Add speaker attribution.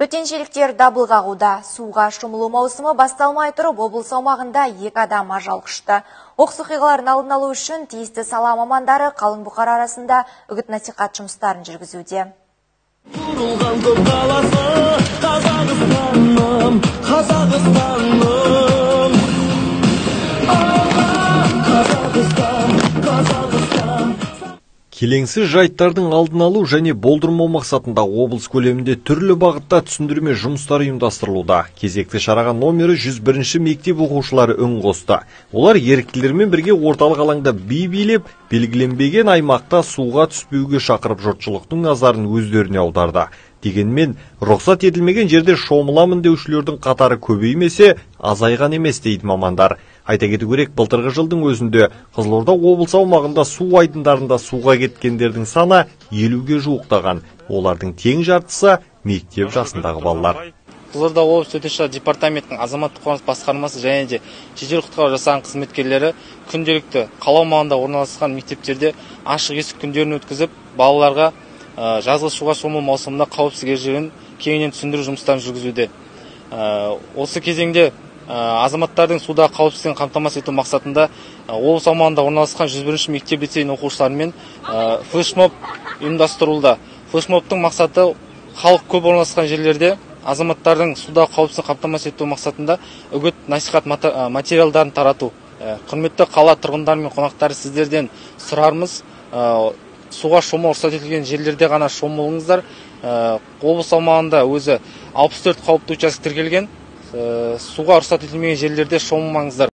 Speaker 1: Төтеншеліктер дабыл қағуда. Суға шомылу маусымы басталмай тұрып, облыс аумағында екі адам ажал құшты. Оқыс оқиғалардың алдын алу үшін тиісті сала мамандары қалың бұқара арасында үгіт-насихат жұмыстарын жүргізуде.
Speaker 2: Құрылған көп қаласы, Қазақстаным, Қазақстаным. Алға, Қазақстан, Қазақстан.
Speaker 3: Келеңсіз жайттардың алдын алу және болдырмау мақсатында облыс көлемінде түрлі бағытта түсіндірме жұмыстары ұйымдастырылуда. Кезекті шараға номері 101-ші мектеп оқушылары үн қосты. Олар еріктілермен бірге орталық алаңда би билеп, белгіленбеген аймақта суға түспеуге шақырып, жұртшылықтың назарын өздеріне аударды. Дегенмен, рұқсат етілмеген жерде шомыламын деушілердің қатары көбеймесе, азайған емес дейді мамандар. Айта кету керек, былтырғы жылдың өзінде Қызылорда облысы аумағында су айдындарында суға кеткендердің саны 50-ге жуықтаған. Олардың тең жартысы мектеп жасындағы балалар.
Speaker 4: Қызылорда облысы төтенше жағдайлар департаментінің азаматтық қорғаныс басқармасы және де жедел құтқару жасағының қызметкерлері күнделікті қала аумағында орналасқан мектептерде ашық есік күндерін өткізіп, балаларға жазғы суға шомылу маусымында қауіпсіз ережелерін кеңінен түсіндіру жұмыстарын жүргізуде. Осы кезеңде азаматтардың суда қауіпсіздігін қамтамасыз ету мақсатында облыс аумағында орналасқан 101-ші мектеп лицейінің оқушыларымен флешмоб ұйымдастырылды. Флешмобтың мақсаты халық көп орналасқан жерлерде азаматтардың суда қауіпсіздігін қамтамасыз ету мақсатында үгіт насихат материалдарын тарату. Құрметті қала тұрғындары мен қонақтары, сіздерден сұрармыз, суға шомылу рұқсат етілген жерлерде ғана шомылыңыздар. Облыс аумағында өзі 64 қауіпті учаске тіркелген. Суға рұқсат етілмеген жерлерде шомылмаңыздар.